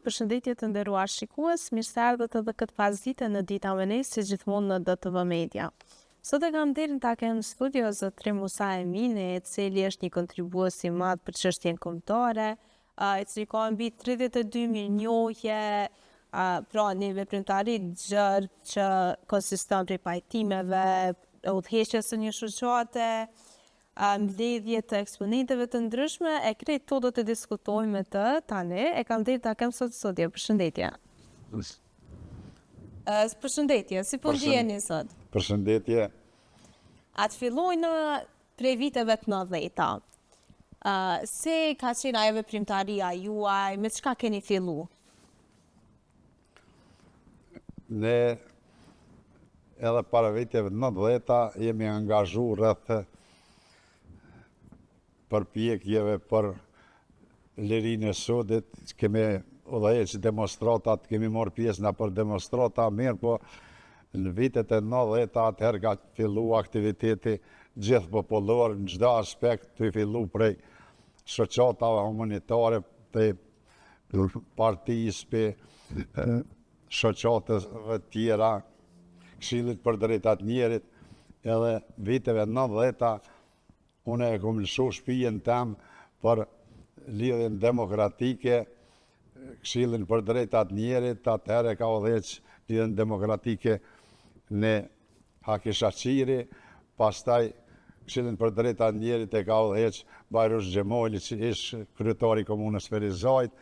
Përshëndetje të nderuar shikues, mirë se erdhët edhe këtë pasdite në Dita me ne, si gjithmonë në DTV Media. Sot e kam nderin ta kem në studio zotëri Musa Emini, i cili është një kontribues i madh për çështjen kombëtare, i cili ka mbi 32 mirënjohje, pra një veprimtari të gjerë që konsiston prej pajtimeve, udhëheqjes së një shoqate, mbledhje të eksponentëve të ndryshme e krejt këto do të diskutojmë me të tani. E kam nderin ta kem sot në studio. Përshëndetje. Përshëndetje, si po ndiheni sot? Përshëndetje. A të fillojmë prej viteve të 90-ta. Si ka qenë ajo veprimtaria juaj, me çka keni fillu? Ne edhe para viteve të 90-ta jemi angazhu rreth përpjekjeve për lirinë e sodit, kemi udhëheq demonstratat, kemi marrë pjesë nëpër demonstrata, mirëpo në vitet e 90-ta atëherë ka fillu aktiviteti gjithëpopullor në çdo aspekt tu fillu prej shoqatave humanitare, prej partisë, prej shoqatave tjera, Këshillit për Drejtat Njerit, edhe viteve 90-ta, unë e kom lëshu shpijën tem për Lidhjen Demokratike, Këshillin për Drejtat Njerit, atëherë e ka udhëheq Lidhjen Demokratike në Haki Shaqiri, pastaj Këshillin për Drejta të Njerit e ka udhëheq Bajrush Xhemajli, që ish kryetari i Komunës Ferizajt,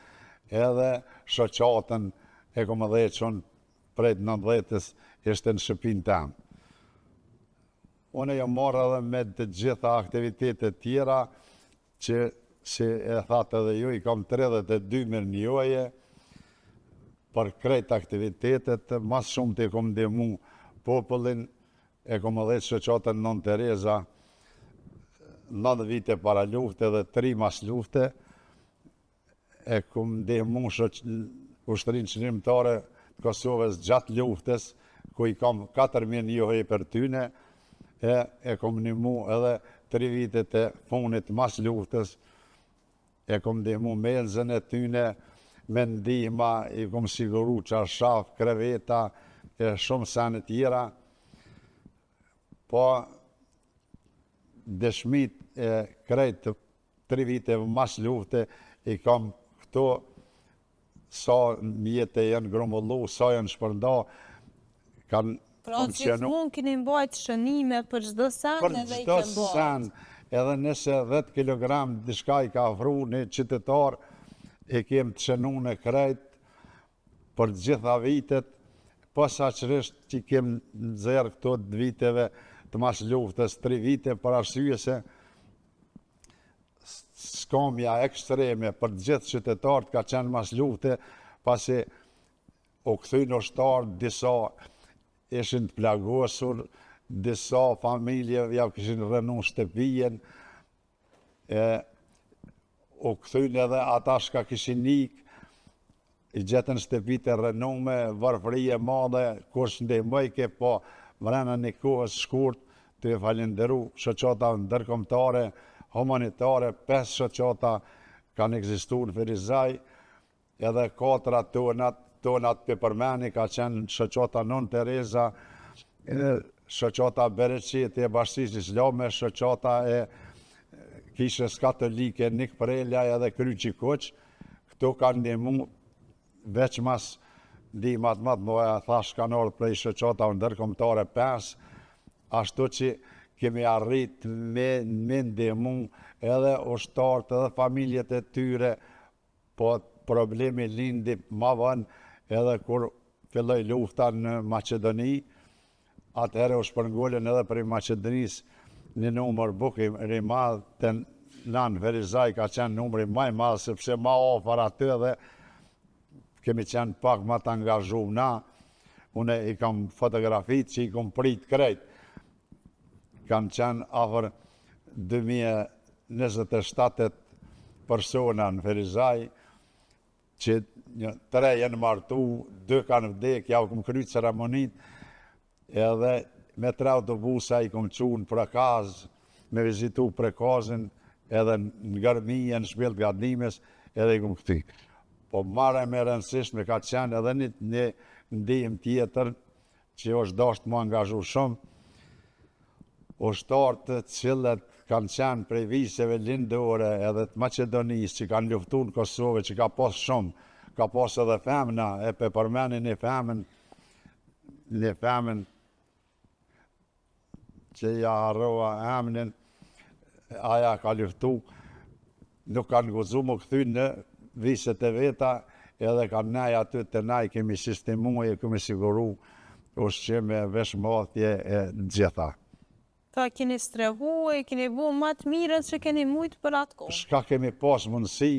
edhe shoqatën e kom udhëheq unë prej të nëntëdhjetës ishte në shëpinë tem. Unë jam marrë edhe me të gjitha aktivitetet tjera, Që si e thatë edhe ju, i kam 32 mirënjohje për krejt aktivitetet, ma s'shumti e kom ndihmu popullin, e kom udhëheq shoqatën Nënë Tereza, 9 vite para lufte dhe 3 mas lufte, e kom ndihmu ushtrinë çlirimtare të Kosovës gjatë luftës, ku i kam 4 mirënjohje për tyne, e e kom ndihmu edhe 3 vitet e funit mas luftës, e kom ndihmu menzën e tyne, me ndihma, i kom siguru çarshaf, kreveta, e shumë sene tjera, po dëshmit e krejt Tri vite mas lufte i kam këto sa mjete janë grumbullu, sa janë shpërnda, kanë Pra gjithmonë keni mbajt shënime për çdo send edhe i keni mbajt. Për çdo send, edhe nëse 10 kg diçka i ka ofru një qytetar, e kem të shënune krejt për të gjitha vitet, posaçërisht që kem nxjerrë këto të viteve të mas luftës, tri vite, për arsye se skamja ekstreme për të gjithë qytetarët ka qenë mas lufte, pasi u kthyn ushtarët, disa ishin të plagosur, disa familje jau kishin rrënu shtëpijen, e u kthyn edhe ata shka kishin ikë, I gjetën shtëpitë e rrënume, varfëri e madhe, kush ndihmojke, po mrena një kohës shkurt, tu e falënderu shoqata ndërkombëtare humanitare, pesë shoqata kanë ekzistu në Ferizaj, edhe katra tonat, tonat pe përmeni ka qenë shoqata Nënë Tereza, shoqata Bereqeti e Bashkësisë Islame, shoqata e Kishës Katolike Nik Prelaj edhe Kryqi Kuq, Këto kanë ndihmu veçmas ndihmat ma të mëdha, thash kanë ardhur prej shoqatave ndërkombëtare 5, ashtu që kemi arrit me, me ndihmu edhe ushtarët edhe familjet e tyre, po problemi lindi ma vonë edhe kur filloi lufta në Maqedoni, Atëherë u shpërngulën edhe prej Maqedonisë një numër bukur i madh, te na në Ferizaj ka qenë numri ma i madh sepse ma afër aty edhe kemi qenë pak ma të angazhum na, une i kam fotografitë që i kom prit krejt, kanë qenë afër 2027 persona në Ferizaj, që një tre janë martu, dy kanë vdek, jau kom kry ceremonit, edhe me tre autobusa i kom çu në Prekaz, me vizitu Prekazin, edhe në Gërmi, në Shpellë të Gadimës, edhe i kom kthy. Po ma e rëndësishme ka qenë edhe një, një ndihmë tjetër që është dashtë m'u angazhu shumë, ushtarët të cilët kanë qenë prej viseve lindore edhe të Maqedonisë që kanë luftu në Kosovë që ka pas shumë, ka pas edhe femna, e pe përmeni një femën, një femën që ja harrova emnin, aja ka luftu, nuk kanë guxu m'u kthy në viset e veta, edhe kanë nej aty te na i kemi sistemu e kemi siguru ushqime, veshmbathje e gjitha. Pra keni strehu e keni bo ma të mirën që keni mujt për atë kohë. Çka kemi pas mundësi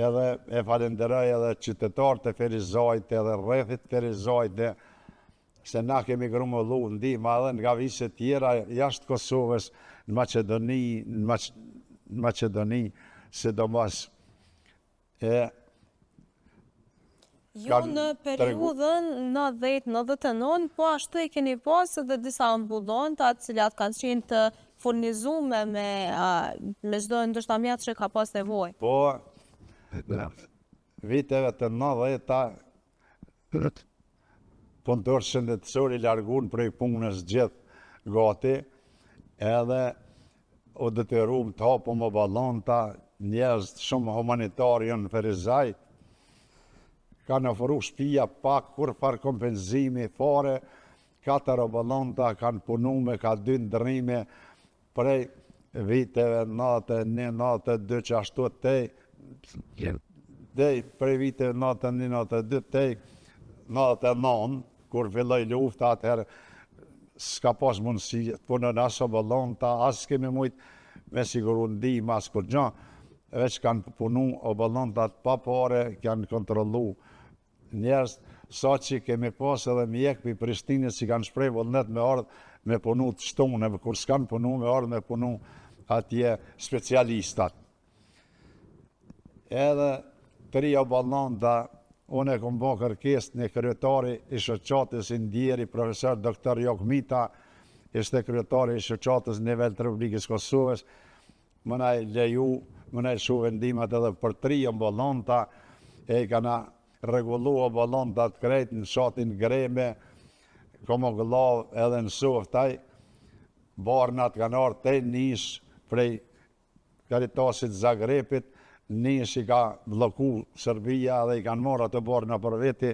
edhe e falenderoj edhe qytetarët e Ferizajt edhe rrethit Ferizajt dhe se na kemi grumullu ndihma edhe nga vise tjera jashtë Kosovës, në Maqedoni, në Maqedoni, sidomos e Ju në periudhën 90-99, po ashtu i keni pas edhe disa ambulanta të cilat kanë qenë të furnizume me me çdo ndoshta mjet që ka pas nevojë. Po, viteve të 90-ta Punëtorët shëndetësorë i largun prej punës gjithë gati, edhe u detyrum të hapum ambulanta, njerëz shumë humanitarë janë në Ferizaj, kanë ofru shpia pa kurrfarë kompenzimi fare, katër ambulanta kanë punu me ka dy ndërrime, Prej viteve 91, 92 qashtu tej, dej prej viteve 91, 92 tej 99, kur filloi lufta atëherë s'ka pas mundësi të punon as ambulanta, as kemi mujt me siguru ndihmë as kurgjo, veç kanë punu ambulantat pa pare, kanë kontrollu Njerëz, sa që kemi pas edhe mjekë prej Prishtinës që kanë shpreh vullnet me ardhë me punu të shtunë, kur s'kanë punu me ardhë me punu atje specialistat. Edhe tri ambulanta, unë e kom bo kërkesë një kryetari i shoqatës i ndjeri profesor doktor Jok Mita, ishte kryetari i shoqatës në nivel të Republikës Kosovës, Me na leju, me na lëshu vendimet edhe për tri ambulanta, e i kanë rregullu ambulantat krejt në fshatin Greme, Komogllavë edhe në Softaj, barnat kanë ardhë tej Nish prej Caritasit Zagrebit, Nish i ka blloku Serbia dhe i kanë marrë ato barna për veti,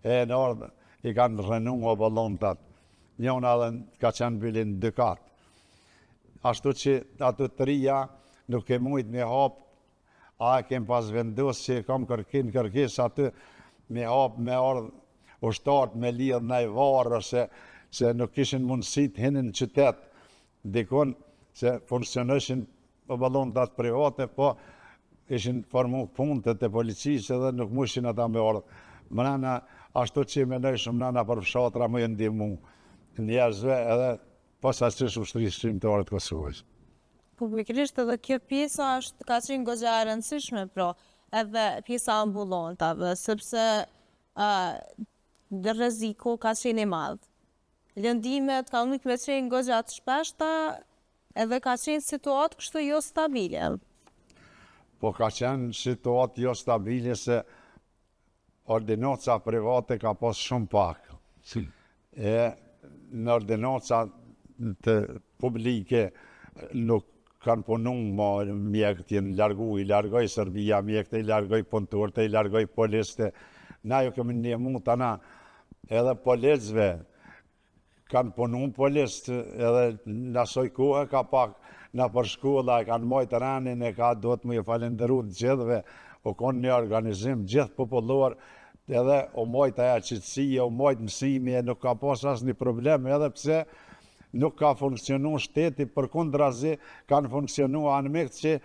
e në ardhë i kanë rrënu ambulantat. Njona edhe ka qenë bile në dy kat. Ashtu që ato trija nuk ke mujt me hap, a e kem pas vendos që e kam kërkin kërkesë aty me hap me ardh ushtarët me lidh naj varr ose se nuk kishin mundësi të hinin në qytet dikun se funksionojshin ambulantat private po ishin formu puntet e policisë edhe nuk mujshin ata me ardh mrena ashtu që menoj shumë na nëpër fshatra me ju ndihmu njerëzve edhe Posaçërisht Ushtrisë Çlirimtare të Kosovës. Po pikërisht edhe kjo pjesa është ka qenë goxha e rëndësishme pra, edhe pjesa e ambulantave, sepse ë rreziku ka qenë i madh. Lëndimet kanë mujt me qenë goxha të shpeshta edhe ka qenë situatë kështu jo stabile. Po ka qenë situatë jo stabile se Ordinaca private ka pas shumë pak. E në ordinaca të publike nuk kanë punu ma mjekët, janë largu, i largoi Serbia mjekët, i largoi punëtorët, i largoi policët. Na ju kemi ndihmu tana edhe policëve, Kanë punu policët edhe në asoj kohe ka pak nëpër shkolla e kanë majtë renin e ka duhet me ju falenderu të gjithëve, u konë një organizim gjithë popullor edhe u majtë aja qetësia, u majtë mësimi e nuk ka pas asnjë problem edhe pse nuk ka funksionu shteti përkundrazi kanë funksionu anmikt që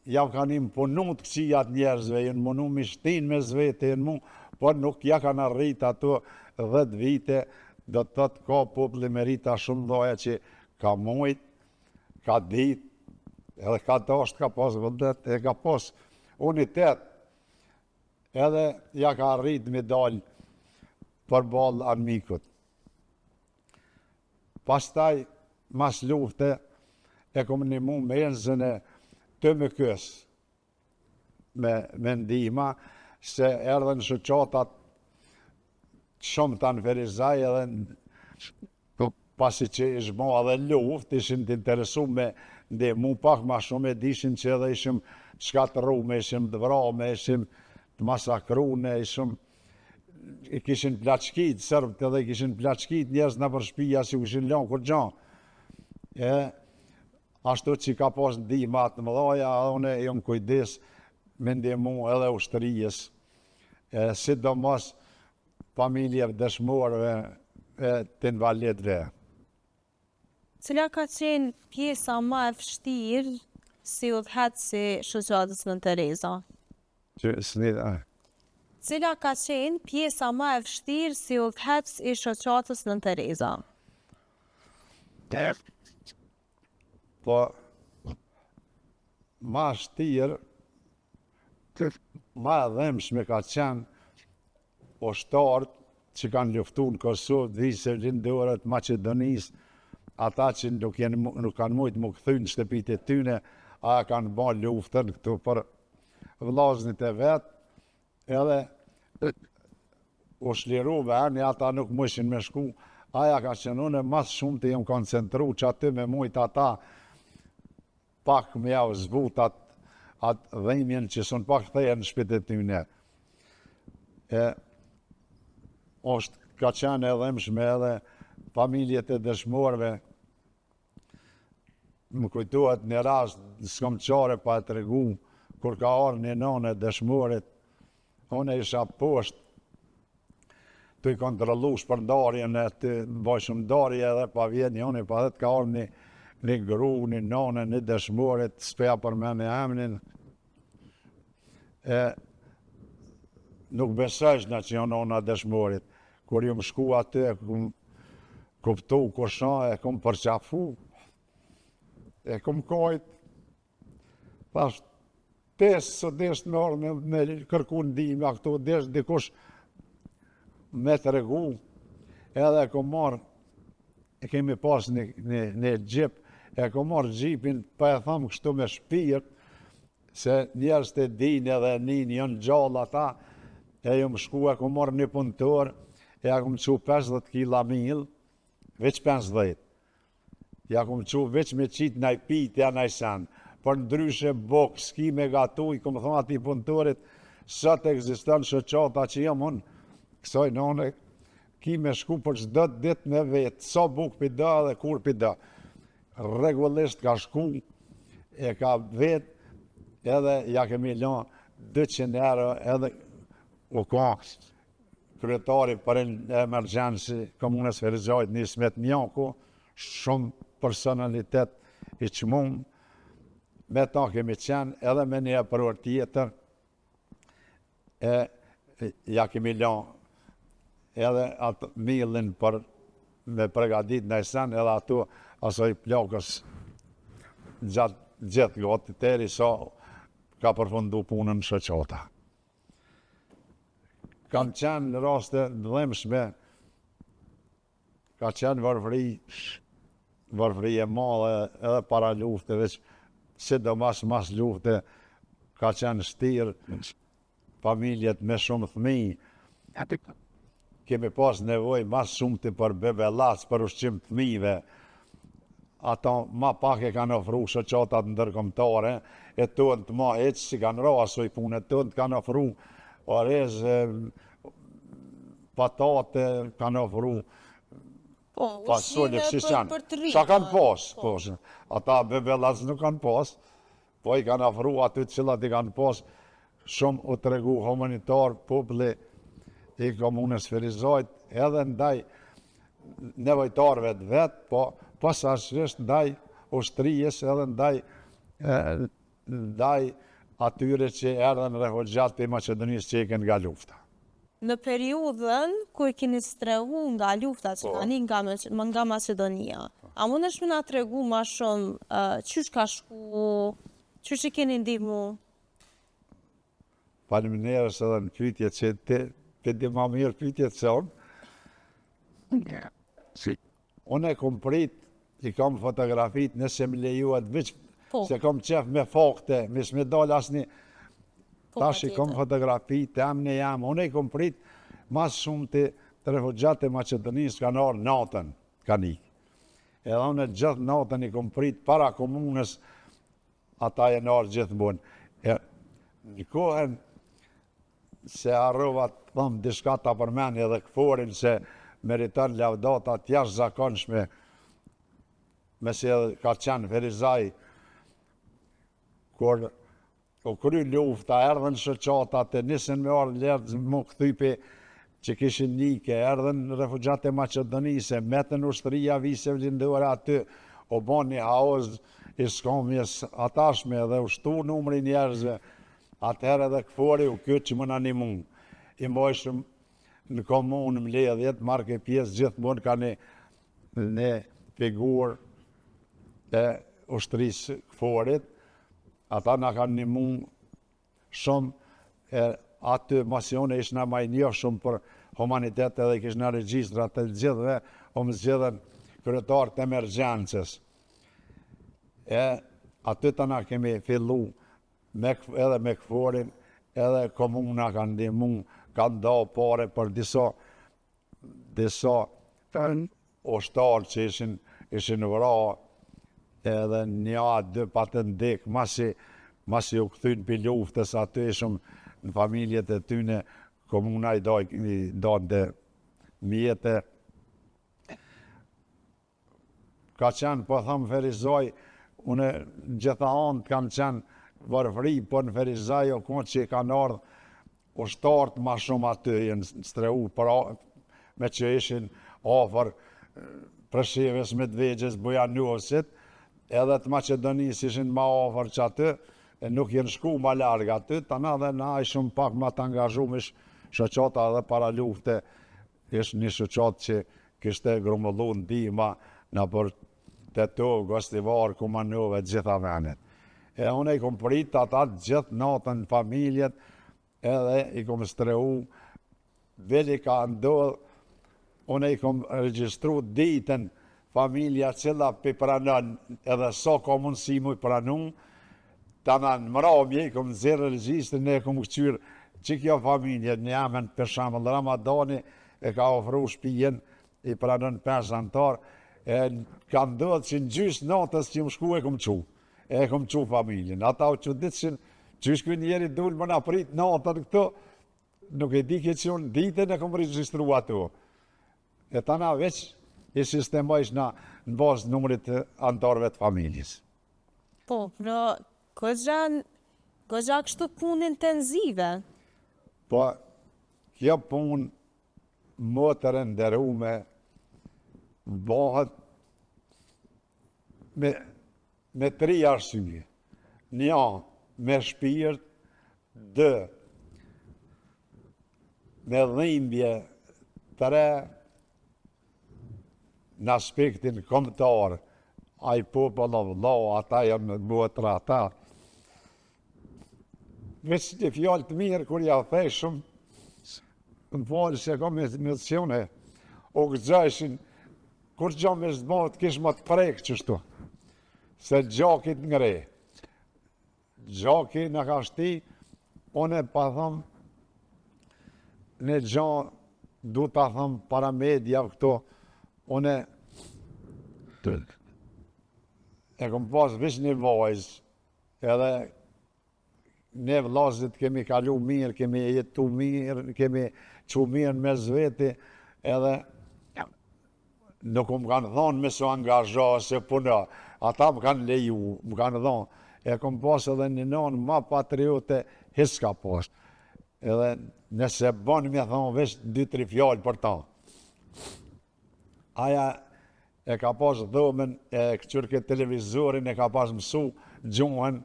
Jau kanë imponu të këqijat njerëzve, janë munu mi shtin mes vete, janë mu, por nuk ja kanë arrit ato 10 vite, do të thotë ka populli merita shumë t'mdhaja që ka mujt, ka dit, edhe ka dasht, ka pas vullnet, e ka pas unitet, edhe ja ka arrit me dal përballë armikut. Pastaj, mas lufte, e kom nimu menzën e TMK-së. me, me ndihma, se erdhën shoqatat shumta në Ferizaj edhe po, pasi që ish bo edhe luftë, ishin të interesu me ndihmu pak ma shumë e dishin që edhe ishim shkatërrume, ishim të vrame, ishim të masakrune, ishim i kishin plaçkit, serbët edhe i kishin plaçkit njerëz nëpër shpia s'i kishin lanë kurgja. E, ashtu që ka pas ndihma të mëdhaja, edhe unë jam kujdes me ndihmu edhe ushtrijës, e sidomos familjeve dëshmorëve e të invalidëve. Cila ka qenë pjesa ma e vështirë si udhëheqës i Shoqatës Nënë Tereza? Që s'ni a. Cila ka qenë pjesa ma e vështirë si udhëheqës i Shoqatës Nënë Tereza? Po, ma vështirë Ma e dhembshme ka qenë ushtarët që kanë luftu në Kosovë, të viseve lindore të Maqedonisë, ata që nuk janë nuk kanë mujtë m'u kthy në shtëpitë e tyne, a kanë ba luftën këtu për vllaznit e vet, edhe u çliru veni, ata nuk mujshin me shku, aja ka qenë unë ma së shumti jam koncentru që aty me mujtë ata Pak me jau zbut atë atë dhimjen që s'un po kthehen në shpitë e tyne. E është ka qenë e dhimshme edhe familjet e dëshmorëve më kujtohet një rast, s'kom qare pa e tregu, kur ka ardhë një nonë e dëshmorit, unë isha poshtë, tu i kontrollu shpërndarjen e të bajshëm ndarje edhe pa vjen njoni pa dhe të ka ardhë një, një gru, një nane, një dëshmorit, s'po ja përmeni emnin, e nuk besojshna që janë nona dëshmorit, kur jom shku aty e kum kuptu kush a, e kum përqafu, e kum kajt, Thash, ti s'u desht me ardhë me, me kërku ndihmë, a këtu desht dikush me tregu, edhe e kom marrë, e kemi pas një, një, një xhip, e kom marrë xhipin, pa po e tham kështu me shpirt, se njerëzit e dinë edhe e ninë, janë gjallë ata, e jom shku e kom marrë një punëtor, e ja kom çu 50 kila mill, veç 50, Ja kom çu veç me qit naj pite a naj sen. Përndryshe bukë s'ki me gatu i kom thonë atij punëtorit sot ekziston shoqata që jam unë kësaj nane ki me shku për çdo ditë me vet sa bukë pi do edhe kur pi do. Rregullisht ka shku e ka vet edhe ja kemi lënë 200 euro edhe u ka Kryetari për emergjencë i Komunës Ferizajt, Nismet Mjaku, shumë personalitet i çmum, me ta kemi qenë edhe me një epror tjetër, e ja kemi lanë edhe atë millin për me pregadit naj sen edhe ato asaj plakës gjatë gjithë gati deri sa ka përfundu punën shoqata. Kanë qenë në raste të dhembshme, ka qenë varfëri, varfëri e madhe edhe para lufte, veç sidomos mas lufte, ka qenë shtirë, familjet me shumë fëmijë, kemi pas nevojë ma shumti për bebelac, për ushqim të fëmijëve, ato ma pak e kanë ofru shoqatat ndërkombëtare, e tonë të ma hiç s'i kanë ra asoj pune, tonë të kanë ofru orez, patate, kanë ofru po, fasule, si janë. Çka kanë pas, po, po, ata bebelac nuk kanë pas, Po i kanë afru aty të cilat i kanë pas, shumë u tregu humanitar populli i komunës Ferizajt, edhe ndaj nevojtarëve të vet, po posaçërisht ndaj ushtrisë edhe ndaj ndaj atyre që erdhën refugjat prej Maqedonisë që ikën nga lufta. Në periudhën kur i keni strehu nga lufta që kanë ikë nga nga Maqedonia, a mundesh me na tregu ma shumë qysh ka shku, qysh i keni ndihmu? Faleminderit edhe në pyetje që ti ti di ma mirë pyetjet se unë. Unë e kom prit, i kam fotografit, nëse më lejohet veç, po. se kom qef me fakte, mos me dalë asnjë. Po, Tash i kom fotografitë, emni jam, unë i kom prit, ma shumti të refugjatët e Maqedonisë kanë ardhë natën, kanë ikë. Edhe unë gjithë natën i kom prit para komunës, ata janë ardhë gjithmonë. E, në kohën se harrova të them diçka ta përmendi edhe KFOR-in se meriton lavdata të jashtëzakonshme masi edhe ka qenë Ferizaj kur U kry lufta, erdhën shoqatat e nisën me ardhë njerëz m'u kthy pe që kishin ike, erdhën refugjatët e Maqedonisë, metën ushtria viseve lindore aty, u bo një haoz i skamjes hatashme dhe u shtu numri i njerëzve, atëherë edhe KFOR-i u kyç me na nimu. I mbajshëm në komunë mbledhjet, marrke pjesë gjithmonë ka një një figurë e ushtrisë KFOR-it, Ata na kanë nimu shumë e aty masi unë ishna ma i njofshëm për humanitet edhe i kishna regjistrat të gjithëve, u më zgjidhën kryetar të emergjencës. E aty tana kemi fillu me, edhe me KFOR-in, edhe komuna kanë ndihmu, kanë da pare për disa disa ushtarë që ishin ishin vra edhe një a dy patën dek masi masi u kthyn pi luftës aty ishëm në familjet e tyne komuna i daj i dante mjete Ka qenë, po them Ferizaj, unë në gjitha anët kam qenë varfëri, po në Ferizaj o konë që kanë ardhë ushtarët ma shumë aty janë strehu, pra, me që ishin afër Preshevës, Medvegjës, Bujanovcit, edhe të Maqedonisë ishin ma afër që aty, e nuk janë shku ma larg aty, tana dhe na ishim pak ma të angazhum, ish shoqata edhe para lufte, Ish një shoqatë që kishte grumbullu ndihma nëpër Tetovë, Gostivar, Kumanovë e të gjitha venet. E unë i kom prit ata gjithë natën familjet edhe i kom strehu bile ka ndodh unë i kom regjistru ditën familja cila p'i pranon edhe sa ka mundësi mu i pranu, tana në mramje i kom nxjerrë regjistrin e kom këqyrë që kjo familje një emën për shembull Ramadani e ka ofru shpijen i pranon 5 anëtar e ka ndodhë që në gjysë natës që jom shku e kom çu e kom çu familjen ata u çuditshin qysh ky njeri dul me na prit natën këtu nuk e di që unë ditën e kom regjistru ato E tana veç i sistemojshna në bazë numrit të anëtarëve të familjes. Po, pra, goxha, goxha kështu punë intensive. Po, kjo punë motër e nderume bëhet me, me tri arsye. Një, me shpirt, dë, me dhimbje, tre, në aspektin kombëtar, ai popull o vëlla, ata janë motra ata. Veç një fjalë të mirë kur ja thojshëm, më falë se kam emocione, u gëzojshin, kurgjo me s'bëhet kish më të prek qështu, se gjaki t'ngreh. Gjaki na ka shti, unë pa thom, një gja, du ta thom para media këto, unë e kom pas veç një vajzë, edhe ne vllazët kemi kalu mirë, kemi jetu mirë, kemi çu mirë mes veti, edhe nuk më kanë thonë me s'u angazho se puno, ata më kanë leju, më kanë thonë, e kom pas edhe një nonë ma patriote, hiç s'ka pas. Edhe nëse bon me thonë veç dy, tri fjalë për ta. Aja e ka pas dhomën e këqyrke televizorin e ka pas mësu gjuhën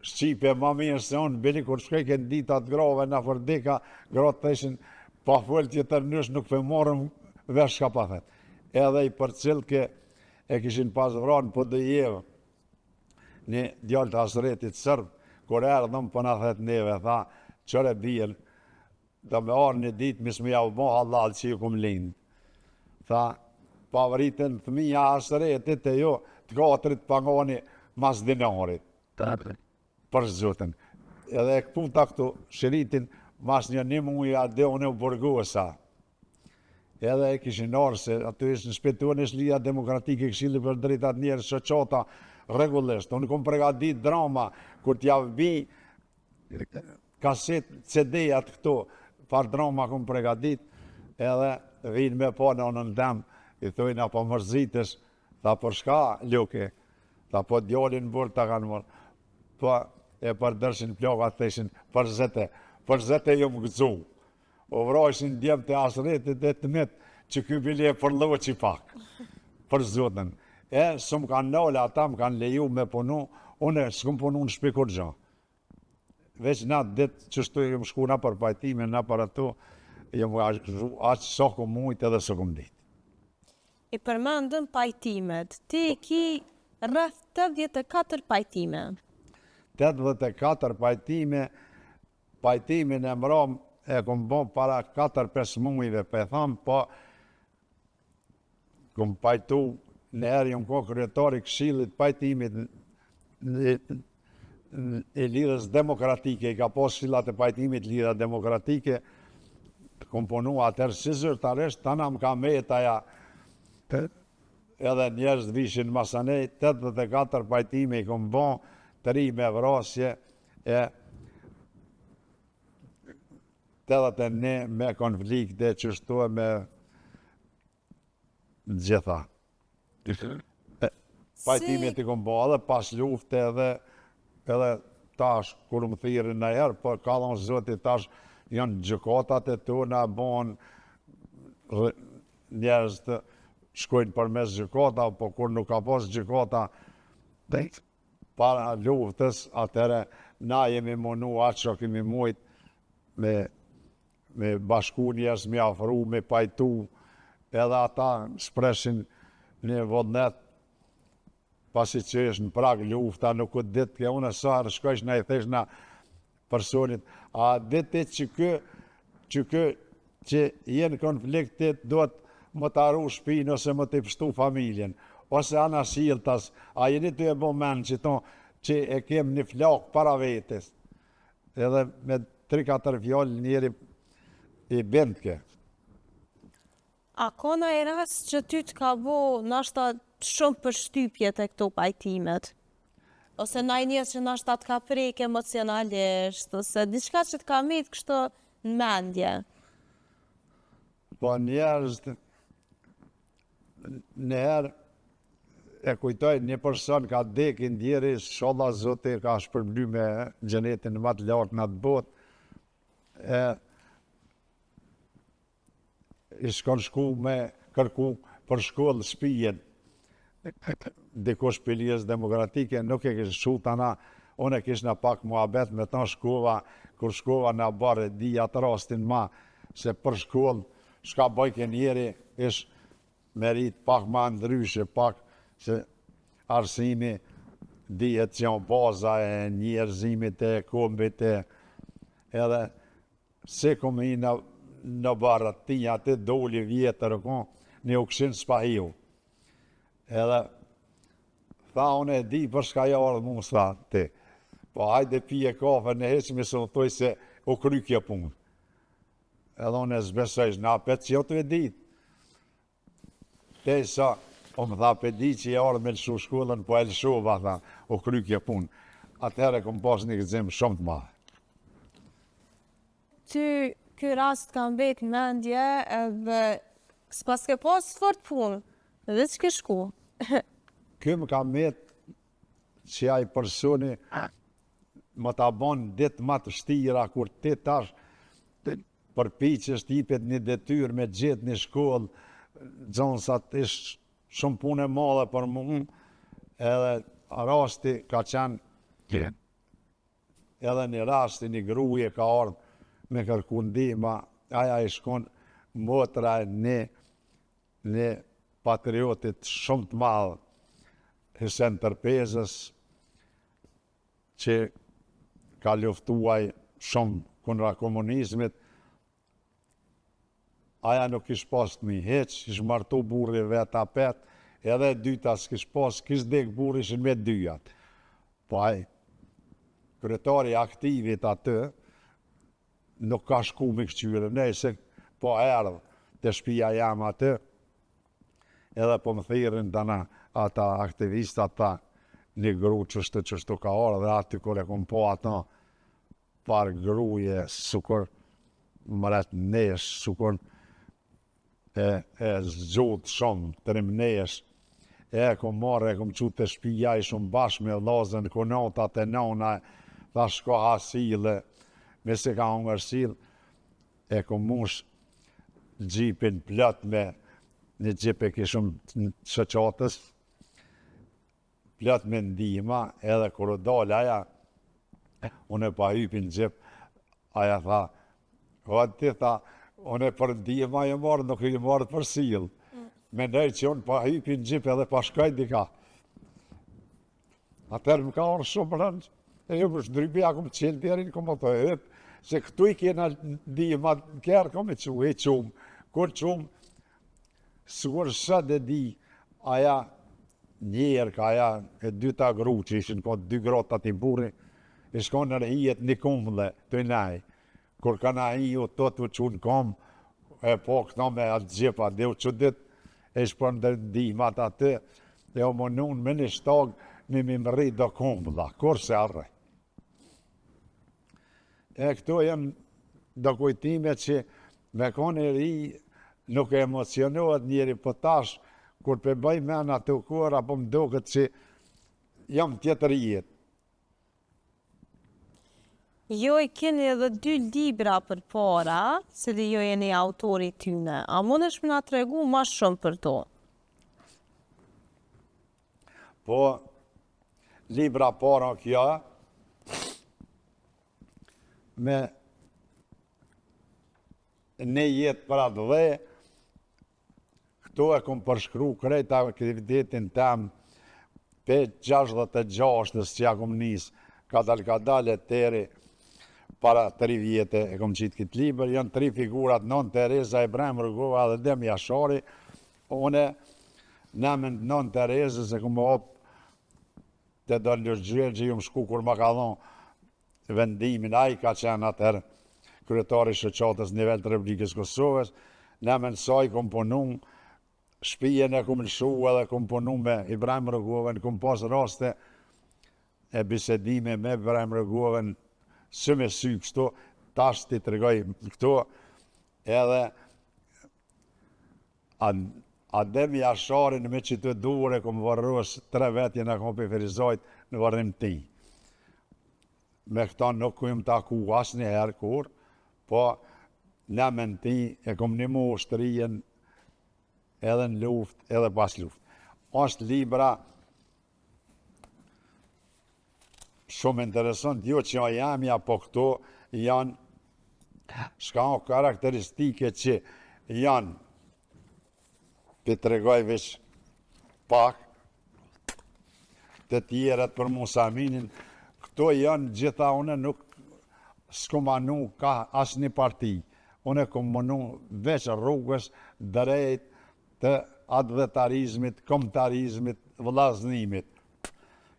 shqipe ma mirë se unë, bile kur shkojke në dita të grave nëpër deka, gratë thojshin, pa fol tjetër njësh nuk pe marrëm vesh çka pa thet. Edhe i përcillke e kishin pas vra në Podujevë, një djalë të Hasretit sërb, kur erdhëm po na thet neve, tha, qëre bijën, Do me ardhë një ditë mos me jau bo hallall që ju kum lind. Tha, pa vriten fëmija Hasretit e ju të katrit pagoni mas dinarit. Për Zotin. Edhe e këputa këtu, shiritin, mas një një muj a dy unë u burgosa. Edhe e kishin ardhë se aty ishte në shpi tonë ishte Lidhja Demokratike, Këshilli për Drejtat Njerëz, shoqata, rregullisht. Unë kom pregadit drama, kur t'jav bi, kaset, CD-jat këto, far drama kom pregadit, edhe vinë me pa nënën tem, i thojnë a po mërzitesh, tha për shka, Luke, tha po djalin n'burg ta kanë marrë, po e përdorshin plakat, thëshin, për zete, për zete jom gëzu, U vrajshin djemtë e hasretit e të mit, që ky bile e përloqi pak, për Zotin. E, s'më kanë nalë ata, më kanë leju me punu, une s'kum punu në shpi kurgjo. Veç në atë ditë qështu jom shku nëpër pajtime, nëpër ato, jom angazhu aq sa kum mujt edhe sa kum ditë. I përmendëm pajtimet. Ti i ki rreth 84 pajtime. 84 pajtime, Pajtimin e mram e kom bo para 4-5 mujve, pe tham, po kom pajtu një herë jom kon kryetar i këshillit pajtimit i Lidhjes Demokratike, i ka pas këshillat e pajtimit Lidhja Demokratike, kom punu atëherë si zyrtarisht, tana më ka met aja edhe njerëz vishin masanej, 84 pajtime i kom bo, tri me vrasje, e 81 me konflikte qështu e me gjitha. Pajtimet i kom bo edhe pas lufte edhe edhe tash kur më thirrin najherë, po ka dhonë Zoti tash janë gjykatat e tona bon njerëz të shkojnë përmes gjykata, po kur nuk ka pas gjykata Para luftës, atëherë na jemi munu aq sa kemi mujt me me bashku njerëz, me afru, me pajtu, edhe ata shpreshin një vullnet, pasi që është në prag lufta, nuk u ditë, ke unë sa herë shkojsh na i theshna personit, a di ti që ky, që ky, që je në konflikt ti duhet me ta ru shpinë ose me t'i pshtu familjen, ose anasjelltas, a jeni tu e bo men qito që e kem një flakë para vetes, edhe me 3-4 fjalë njeri i bindke. A ka naj rast që ty të ka bo nashta shumë përshtypje te këto pajtimet? Ose naj njerëz që nashta të ka prek emocionalisht, ose diçka që të ka met kështu në mendje? Po njerëz njëherë e kujtoj një person ka dek i ndjeri, ishalla Zoti e ka shpërbly me xhenetin më të lartë në atë botë, e Ish kon shku me kërku për shkollë shpijen, dikush prej Lidhjes Demokratike, nuk e kish lshu tana, unë e kishna pak muhabet me ta shkova, kur shkova në oborr e di atë rastin ma, se për shkollë, shka bojke njeri, ish merit pak ma ndryshe, pak se arsimi dihet që janë baza e njerëzimit e kombit e edhe Si kom hi në në oborr tij aty doli vjetër u kon një Ukshin Spahiu. Edhe tha unë e di për shka je ardhë mu tha ti. Po hajde pije kafe në heq mi se më thoj se u kry kjo punë. Edhe unë e s'besojsh, na apet që jo të e ditë. Tesa, o më tha, pe di që je ardhë me lëshu shkollën, po e lëshova, tha, u kry kjo punë. Atëherë kom pas një gëzim shumë të madh. Ty, ky rast ka mbet në mendje edhe s'paske pas fort punë, dhe që ke shku. Ky më ka met që ai personi më ta bon ditë ma të shtira, kur ti tash Përpiqesh të jipet një detyrë me gjetë një shkollë, nxënësat ish shumë punë e madhe për mu, edhe rasti ka qenë edhe një rast i një gruje ka ardhë me kërku ndihma, aja ish kon motra e një, një patriotit shumë të madh, Hysen Tërpezës, që ka luftuar shumë kundra komunizmit, aja nuk kish pas fmi hiç, ish martu burri vet apet, edhe e dyta s'kish pas, kish dek burri ishin me dyjat. Po aj. Kryetari i aktivit aty, nuk ka shku me këqyrë, nejse po erdhë te shpia jam aty, edhe po më thirrin tana ata aktivistat, tha, një gru qështu qështu ka ardhë, dhe aty kur e kom po ato, farë gruje, sukur mretnesh, sukur e, e zgjut shumë, trimnesh, e kom marrë, e kom çu te shpia, ishum bashkë me vllazën, kunata te nona, tha shko ha sille, mesi ka hongër sillë, e kom mush xhipin plot me një xhip e kishëm të shoqatës, plot me ndihma, edhe kur u dalë aja, unë e pa hypi në xhip, aja tha, o ti tha, unë e për ndihma jom ardhë, nuk jom ardhë për sillë. Mm. Mendoj që unë pa hypi në xhip edhe pa shkoj dika. Atëherë më ka ardhë shumë rëndë, e jo më shndrypi, a kom qelë derën, kom më të hyp, se këtu i kena ndihma, në kerr kom e çu, e çum, kur çum, Sikur sot e di, aja njerkë, aja e dyta gru, që ishin ko dy gratë atij burri, ish kon nër hijet një kumlle, tu nej. Kur kanë hi u tot u çu në kom, e po këto me atë xhip, a dhe u çudit, e ish për ndër ndihmat aty, e u munun me një shtag me m'i mrri do kumlla, kurrë s'e harroj. E këto janë do kujtime që me konë i ri nuk e emocionohet njeri, po tash, kur pe bëj men ato kohëra, po më doket që jam tjetër jetë. Jo i keni edhe dy libra përpara, se dhe jo jeni autori i tyne. A mundesh me na tregu ma shumë për to? Po, libra para kjo, me një jetë për atdhe, këtu e kom përshkru krejt aktivitetin tem, pe 66-ës që ja kom nis, kadal kadale teri, para tri vjete e kom qitë këtë libër, janë tri figurat, Nënë Tereza, Ibrahim Rugova dhe Adem Jashari, Une, në emën të Nënë Terezës e kom hap te Don Lush Gjergji, jom shku kur ma ka dhonë vendimin, ai ka qenë atëherë kryetari i shoqatës në nivel të Republikës Kosovës, në emën të saj kom punu, shpijën e kom lëshu edhe kom punu me Ibrahim Rugovën, kom pas raste e bisedime me Ibrahim Rugovën, sy me sy kështu, tash t'i tregoj këtu, edhe Adem Jasharin me qëtë durë e kom varros tre vetë jena kon prej Ferizajt në varrim të tij. Me këta nuk jom taku asnjëherë kurrë, po në emën të tij e kom nimu ushtrinë edhe në luftë edhe pas luftë. Është libra shumë interesant, jo që a jemja, po këto janë shka o karakteristike që janë, t'i tregoj veç pak, të tjerat për Musa Eminin, këto janë gjitha une nuk s'kom anu ka asnjë parti, une kom munu veç rrugës drejt të atdhetarizmit, kombëtarizmit, vëllaznimit.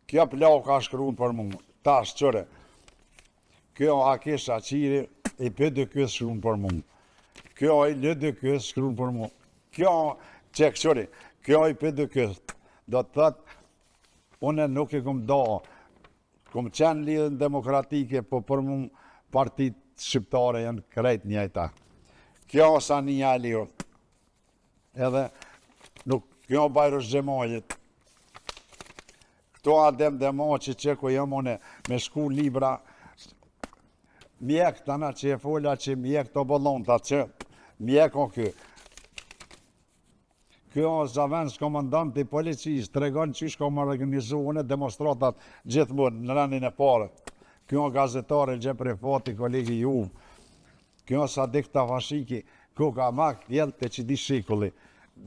Kjo plaka shkruan për mu, tash qëre. Kjo Haki Shaqiri i PDK-së shkruan për mu. Kjo i LDK-së shkruan për mu. Kjo që këqyri, kjo i PDK-së. Do të thotë, une nuk e kom da, kom qenë Lidhjen Demokratike, po për mu partitë shqiptare janë krejt njëjta. Kjo Sania Aliu, Edhe nuk kjo Bajrush Xhemalit. Këto Adem Demaçi që ku jam une me shku libra mjek tana që e fola që mjek të bollonta që mjek o ky. Kjo zavendës komandant i policisë, tregon qysh kom organizu une demonstratat gjithmonë në rendin e parë. Kjo gazetare Rexhep Rifati, kolegi juv, Kjo Sadik Tafashiki, koka ma kthjellët e qëtij shekulli,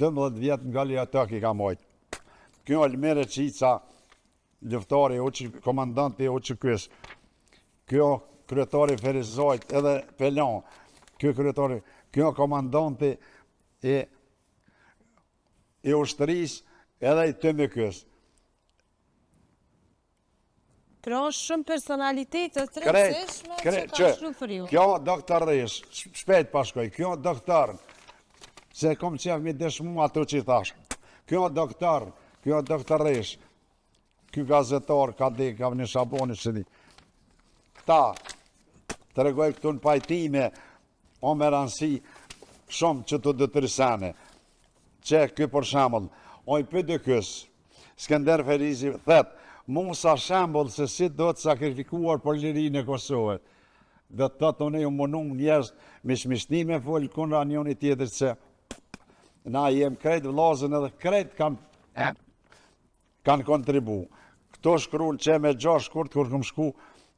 12 vjet në Goli Otok i ka majt. Kjo Elmi Reçica, luftari, komandanti i UÇK-së. Kjo kryetari i Ferizajt edhe Pelon, kjo kryetari, kjo komandanti i i ushtrisë edhe i TMK-së. Pra shumë personalitete të rëndësishme që kanë shkru për ju. Kjo doktor Resh, shpejt pa shkoj, kjo doktor, se kom qef mi dëshmu ato që i thash. Kjo doktor, kjo doktor Resh, ky gazetar ka di, ka një shaboni që di. Këta, tregoj këtu në pajtime, o me rëndësi shumë që të dy tri sene. Qe ky për shembull, o i PDK-së, Skender Ferizi, thet, Musa shembull se si duhet sakrifikuar për lirinë e Kosovës. Do të thotë unë ju munum njerëz me shmishni me fol kundra njëri tjetrit se na jem krejt vllazën edhe krejt kanë kanë kontribu. Këto shkruan që me 6 shkurt kur kam shku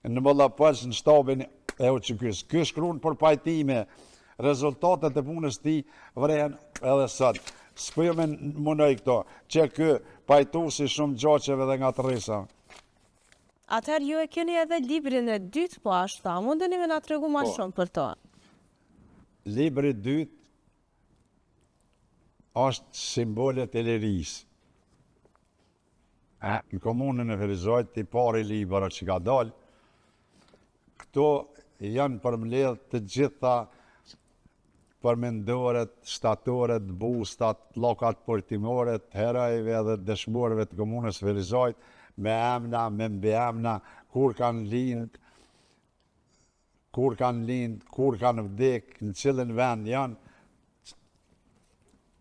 në Mëllapëls në shtabin e UÇK-së. Ky shkruan për pajtime, rezultatet e punës tij vrehen edhe sot. S'po ju me munoj këto, që ky pajtusi shumë gjaqeve dhe ngatërresa. Atëherë ju e keni edhe librin e dytë po ashtu, a mundeni me na tregu ma po. shumë për to? Libri i dytë është simbolet e lirisë. Në komunën e Ferizajt, i pari libër që ka dalë, këto janë përmbledh të gjitha përmendoret, shtatoret, bustat, pllakat përkujtimore të herojve dhe dëshmorëve të komunës Ferizajt, me emna, me mbiemna, kur kanë lind, kur kanë lind, kur kanë vdek, në cilin vend janë,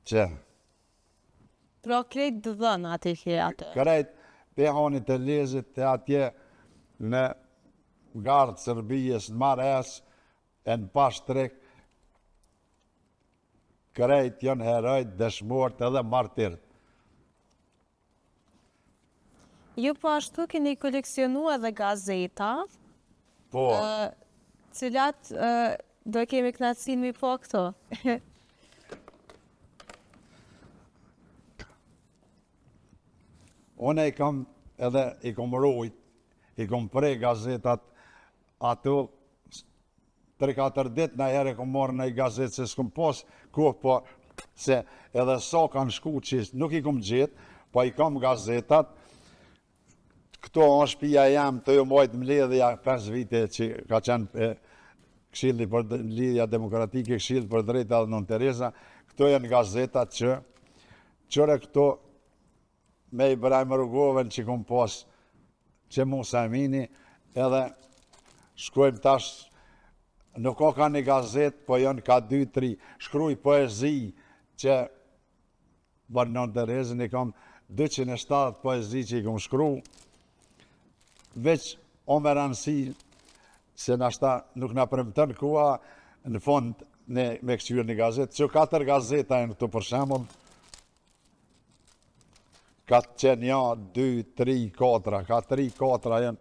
që Pra krejt të dhënat i ke aty. Krejt, pe Hanit të Elezit, e atje në Gardh të Serbijës, në Mares, e në Pashtrik, krejt janë herojt, dëshmorët edhe martirët. Ju po ashtu keni koleksionu edhe gazeta. Po. Cilat do kemi knaqësinë mi pa këto? Unë i kam edhe i kom rujt, i kom pre gazetat ato 3-4 dit najherë e kom marrë naj gazetë se s'kom pas kohë po se edhe sa kanë shku që nuk i kom gjetë, po i kam gazetat, këto është shpia jem tu u majtë mbledhja 5 vite që ka qenë e, Këshilli për Lidhja Demokratike, Këshilli për Drejta dhe Nënë Tereza, këto janë gazetat që qëre këto me Ibrahim Rugovën që kom pas që Musa Emini, edhe shkojmë tash, nuk ka ka një gazetë, po janë ka dy, tri, shkruj poezi që për Nënë Terezën i kam 270 poezi që i kom shkru, veç o me rëndësi se nashta nuk na premton koha në fund ne me këqyrë një gazetë, që katër gazeta janë këtu për shembull, Ka qenë një, dy, tri, katra, ka tri katra janë.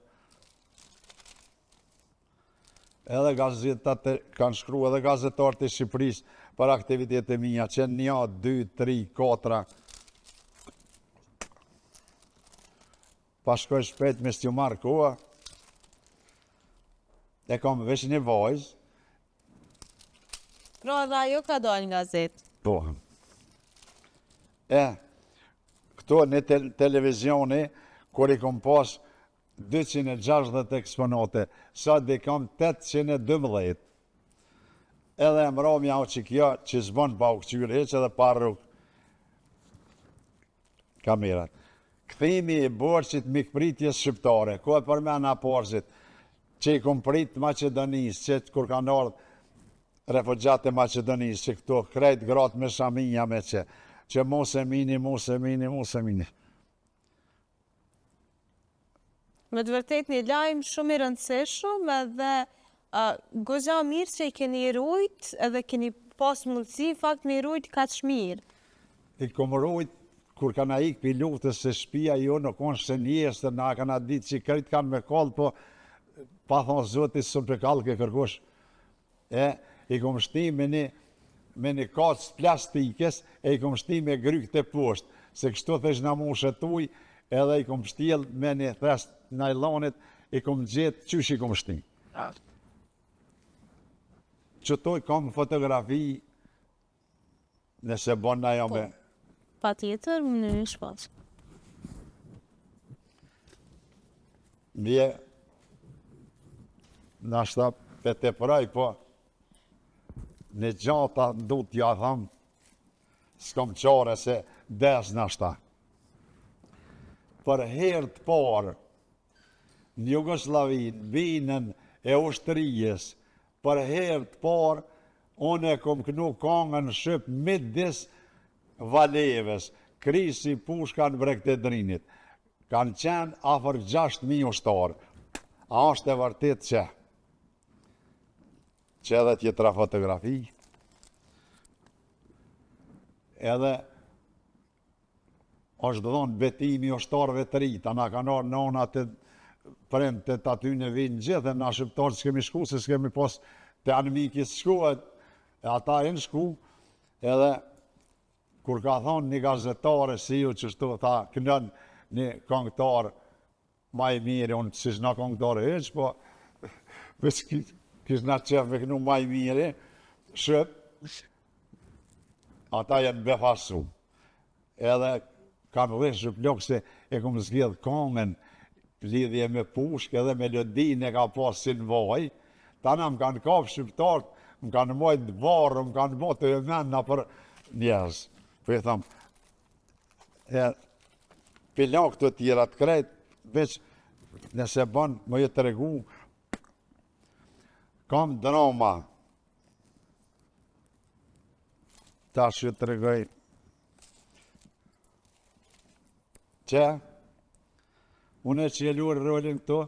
Edhe gazetat kanë shkru edhe gazetarët e Shqipërisë për aktivitetet e mia, qenë një, dy, tri, katra. Pa shkoj shpejt me s'ju marrë koha. E kam veç një vajzë, Pra edhe ajo ka dalë në gazetë. Po. E, këto në te televizioni, kur i kom pas 260 eksponate, sot i kam 812. Edhe e mramja o që kjo, që s'bon pa u këqyrë hiç edhe pa rrugë kamerat. Kthimi i borxhit mikpritjes shqiptare, ku e përmena porsit, që i kom prit Maqedonisë, që kur kanë ardhë refugjatët e Maqedonisë, që këto krejt gratë me shamija me që, që mos e mini, mos e mini, mos e mini. Me të vërtet një lajm shumë i rëndësishëm edhe uh, goxha mirë që i keni rujt edhe keni pas mundësi në fakt me i rujt kaq mirë. I kom rujt kur kanë ik pi luftës se shpia jonë u konë shënjestër, na kanë ditë që krejt kanë me kallë, po pa thonë zoti s'un pe kallke kërkush. E i kom shti me një me një kacë të plastikës e i kom shti me grykë te poshtë, se kështu thesh na mushet ujë, edhe i kom shtjell me një thes najlonit, i kom gjetë qysh i kom shti. Qëto i kom fotografi Nëse bon na jo me... Po, patjetër, më në një shpas. Mje, nashta pe teproj, po një gja ta du t'ja tham, s'kom qare se des nashta. Për herë të parë, në Jugosllavi, në binën e ushtrijës, për herë të parë, unë e kom knu kongën shqip midis Valevës, krisi pushka në breg të Drinit. Kanë qenë afër 6.000 ushtarë. A është e vërtet që? Që edhe tjetra fotografi. Edhe është dhonë betimi ushtarëve të ri, ta na kanë ardhë nonat e prindët e atyne vinë gjithë, e na shqiptarët s'kemi shku, se s'kemi pas te anmiki s'shkohet, e ata janë shku, edhe kur ka thonë një gazetare si ju qështu, tha, kënon një këngëtar Ma i miri, unë s'isha këngëtar hiç, po veç kishna qef me knu ma i miri, shqip, ata janë befasu. Edhe kanë rreshë plok se e kom zgjedh kongën lidhje me pushkë edhe melodinë e ka pas si në vaj, tana më kanë kapë shqiptarët, më kanë majtë në varë, më kanë bo të e mena për njerëz. Po i tham, E pila këto tjerat krejt, veç nëse bon me ju tregu, kam drama. Tash ju tregoj. Që, unë e që e luaj rolin këtu,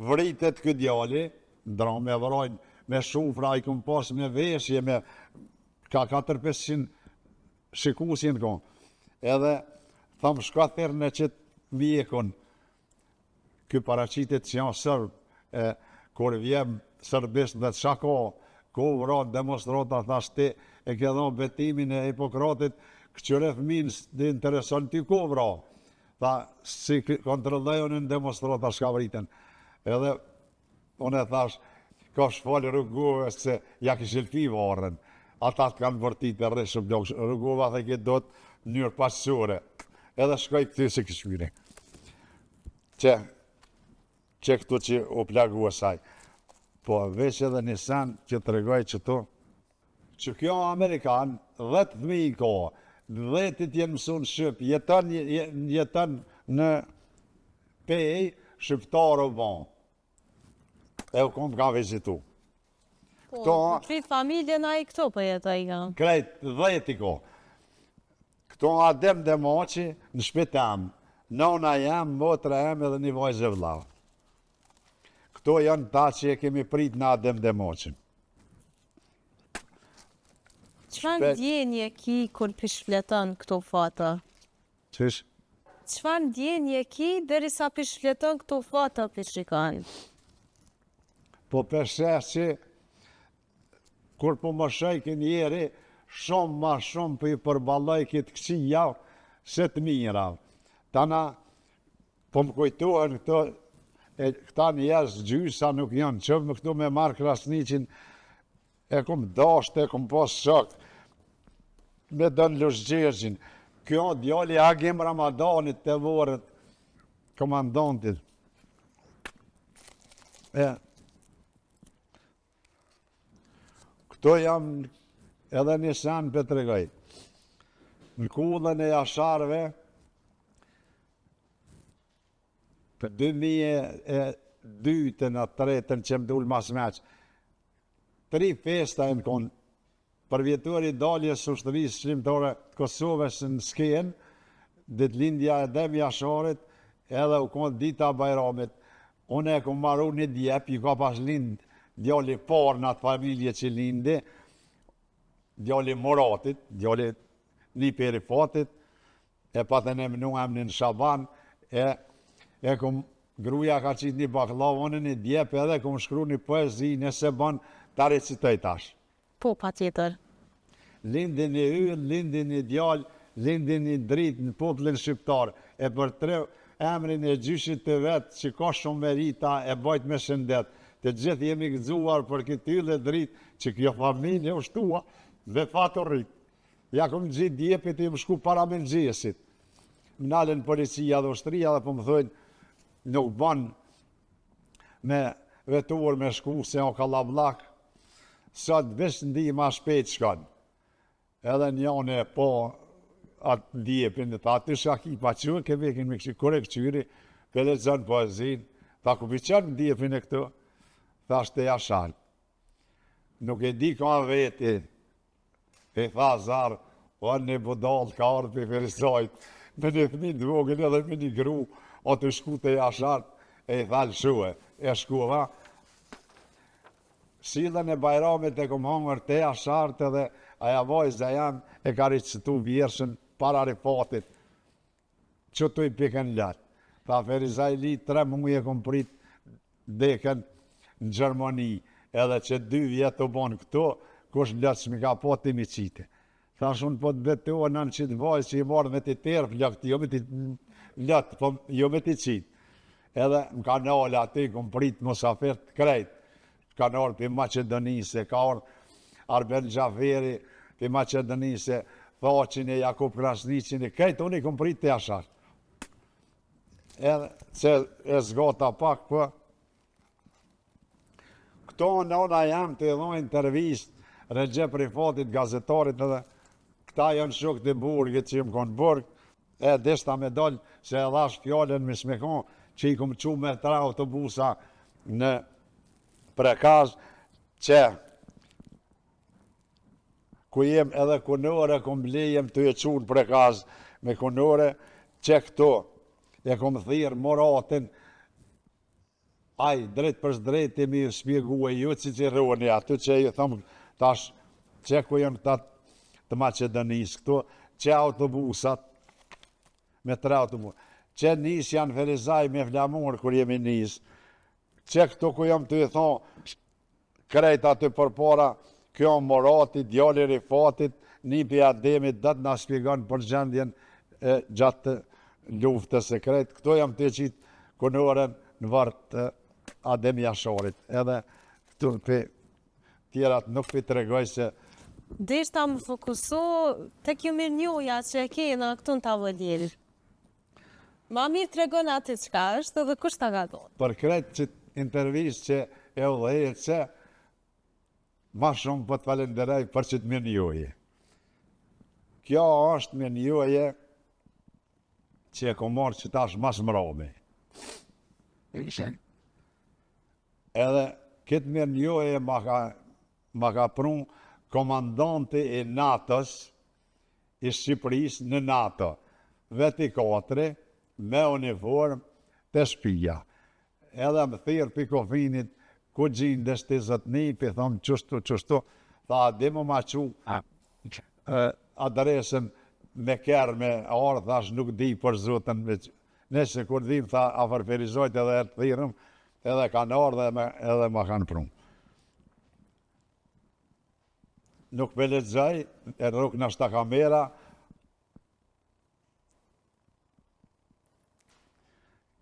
vritet ky djali, n'dramë e vrajnë me shufra, i kom pas me veshje, me ka 4-500 Shikues jen kon. Edhe tham shko thirrne qit mjekun. Ky paraqitet si janë serb, e kur vjen serbisht dhe çka ka, ku u vra demonstrata thash ti e ke dhon betimin e Hipokratit, kqyre fëmin s'të intereson ty ku u vra. Tha si kontrolloj unë në demonstrata çka vriten. Edhe Unë e thash, kosh falë Rugovës se ja kishe lpi varrën. Ata të kanë vërtit e rreshë blokë, Rugova dhe ke do të mënyrë paqësore. Edhe shkoj këty se këshyri. Që, që këtu që u plagu e saj. Po veç edhe një sen që tregoj qëtu, që kjo Amerikan, dhetë fëmijë ka, dhetit jenë mësu në shqip, jeton, jeton në Pejë, shqiptar u bo. E u kom ka vizitu. Po, Këto, krejt familjen ai këtu po jetojka. Krejt, dheti ko. Këto Adem Demaçi në shpi tem, nona jem, motra jem edhe një vajzë e vllau. Këto janë ta që e kemi prit në Adem Demaçin. Çfarë ndjenje ki kur p'i shfleton këto foto? Qysh? Çfarë ndjenje ki derisa p'i shfleton këto foto p'i shikon? Po pe sheh që kur po moshojke njeri, shumë ma shumë po i përballojke të këqija se të mira. Tana, po më kujtohen këto, e këta njerëz gjysa nuk janë, që më këtu me Mark Krasniqin, E kom dashtë, e kom pas shok, me Don Lush Gjergjin. Kjo djali Agim Ramadanit të vorët, komandantit. E, këto jam edhe një sen pe tregoj. Në kullën e Jasharve, Për 2002-ën a tretën që më dul mas meq, tri festa janë konë, përvjetori i daljes së ushtrisë çlirimtare të Kosovës në skenë, ditëlindja e Adem Jasharit, edhe u konë dita e Bajramit. Unë e kom maru një djep, ju ka pas lind djali parë në atë familje që lindi, djali Muratit, djali nipi i Rifatit, E patën emnu emnin Shaban, e, e kom, gruja ka qitë një bakllavë, unë një djep edhe kom shkru një poezi, nëse bon, ta recitoj tash. Po, patjetër. Lindi një yll, lindi një djalë, lindi një dritë në popullin shqiptar, e përtreu emrin e gjyshit të vet që ka shumë merita e bajt me shëndet. Të gjithë jemi gëzuar për këtë yll e dritë që kjo familje u shtua me fat u rrit. Ja kom ngjit djepit e jom shku para mëngjesit. Më nalën policia dhe ushtria dhe po më thojnë nuk ban. me veturë me shku se o kallabllak, sot veç ndihma shpejt shkon. Edhe njani e pa atë djepin, tha aty çka ki pa që ke vekin me kqyr, kur e kqyri, pe lexon poezin, tha ku pi çon djepin e këtu, thash te Jashar. Nuk e di ka veti, i tha zar, o një budall ka ardhë prej Ferizajt, me një fëmi të vogël edhe me një gru, o tu shku te Jashar, e i tha lëshue, e shkova, Shillën e Bajramit e kom hangër te Jashart edhe aja vajza jem e ka recitu vjershën para Rifatit qëtu i pikën lot. Tha Ferizajli tre muj e kom prit dekën në Gjermani edhe qe dy vjet u bon këtu kush lot s'mi ka pa ti mi qite. Thash unë po të betohem në qit vajzë që i marrë me t'i terë flokët, jo me t'i lot, po jo me t'i qitë. Edhe më ka nalë aty, kom prit musafirt krejt. Kanë ardhë prej Maqedonisë, ka ardhë Arben Xhaferi prej Maqedonisë, Thaçin e Jakup Krasniqin e krejt unë i kom prit te Jashar. Edhe se e zgata pak, po Këto nona jem tu i dhonë intervistë Rexhep Rifatit, gazetarit edhe këta janë shokët e burgit që jem konë burg, e deshta me dal se e dhash fjalën me s'me kon që i kom çu me tre autobusa në Prekaz që ku jem edhe kunore kom ble jem tu e çu në Prekaz me kunore që këto e kom thirrë Muratin Ai drejtpërsëdrejti me ju shpjegue ju Ciceroni aty që ju thom tash qe ku janë këta të Maqedonisë këtu qe autobusat me tre autobus qe nisja në Ferizaj me flamur kur jemi nis qe këtu ku jam tu i thonë Krejt aty përpara, kjo Murati, djali i Rifatit, nipi i Ademit, do të na shpjegon për gjendjen e gjatë luftës e krejt. Këto jam tu e qitë kunoren në varr të Adem Jasharit. Edhe këtu pe tjerat nuk pi tregoj se Deshta me u fokusu te kjo mirënjohja që e kena këtu në tavolinë. Ma mirë tregona atë çka është edhe kush ta ka dhënë. Për krejt qit intervistë që e udhëheqe, ma shumë po të falenderoj për qit mirënjohje. Kjo është mirënjohje që e kom marrë qitash ma s'mrami. Edhe këtë mirënjohje ma ka, ma ka pru komandanti i NATO-s, i Shqipërisë në NATO, vetë i katri, me uniformë, te shpia. Edhe më thirr pi kofinit, ku gjindesh ti zotni, pi thom qështu, qështu, tha a di me ma çu adresën me kerr me ardhë, thash nuk di për zotin, nejse kur vim, tha afër Ferizajt edhe herë të thirrëm, edhe kanë ardhë edhe ma kanë pru. Nuk pe lexoj, e rrok nashta kamera.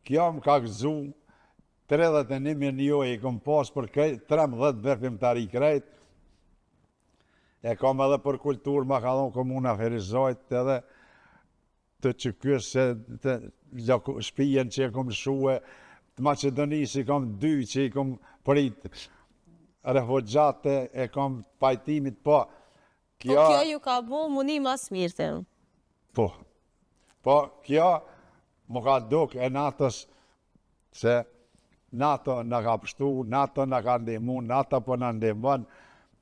Kjo më ka gëzu 31 mirënjohje i kom pas për krejt, 13 veprimtari krejt. E kom edhe për kulturë, ma ka dhonë komuna Ferizajt edhe të qykës të shpijen që e kom lëshue, të Maqedonisë i kom dy që i kom prit, refugjate e kom pajtimit, po, kjo... Po kjo ju ka bo me u ni ma s'mirti. Po, po, kjo m'u ka duk e NATO-s, se NATO na ka pështu, NATO na ka ndihmu, NATO po na ndihmon,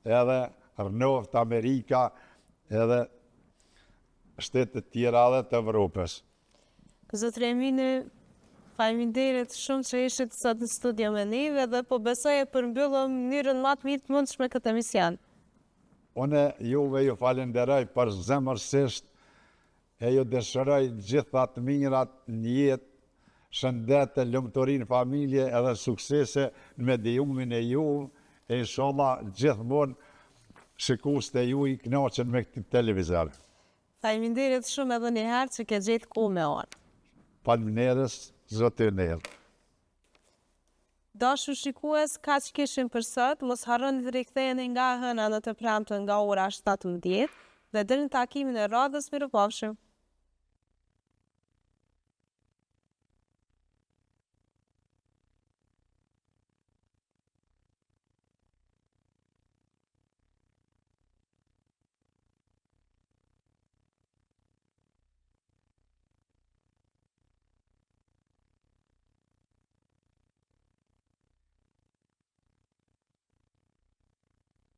edhe rrnoftë Amerika, edhe shtetet tjera edhe të Evropës. Zotri Emini, faleminderit shumë që ishit sot në studio me neve dhe po besoj e përmbyllëm në mënyrën ma të mirë të mundshme këtë emision. Unë juve ju falenderoj përzemërsisht e ju dëshiroj gjitha të mirat në jetë, shëndet e lumturi në familje edhe suksese në mediumin e juv e inshallah gjithmonë shikuesit e juj kënaqen me këtë televizor. Faleminderit shumë edhe një herë që ke gjetë kohë me ardhë. Faleminderit, Zoti ju nderoftë. Dashur shikues, kaq kishim për sot, mos harroni të riktheheni nga e hëna në të premten nga ora 17 dhe deri në takimin e radhës mirupafshim.